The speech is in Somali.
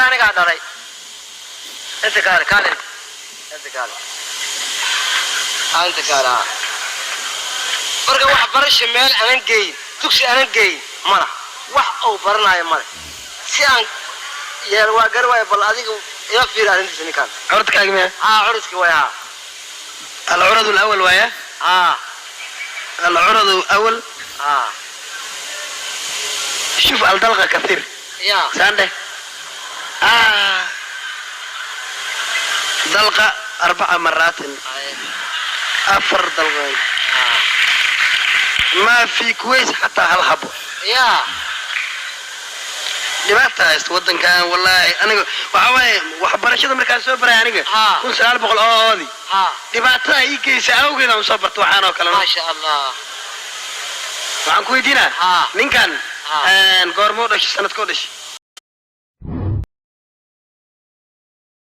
Anigaa dhalay. Inta kaale, kaale, inta kaale. Ah, inta kaale, ah. Marka waxbarasha meel aanan geyn, dugsi aanan geyn mala, wax uu baranayo male. Si aan yeel waa gar waayo. Bal adiga ila fiiri arrintiisa ninkan. Curadkaaga miya? Haa, curadki way, haa. العرض الأول وايا. Haa. العرض الأول. Haa. شوف الدلقة كثير. Ya. سانده آه دلقة أربع مرات، أفر دلقة. ما في كويس حتى هالحبو. Ya. Dhibaata haysta wadankan wallaahi. Aniga waxaa waaye waxbarashada markaan soo baray aniga 1900 oo oodi dhibaatada ii geysa awgeed aan soo barto waxaan oo kale. Maasha Allah. Waxaan ku weydiinaa ninkan goormuu dhashay, sanadkuu dhashay?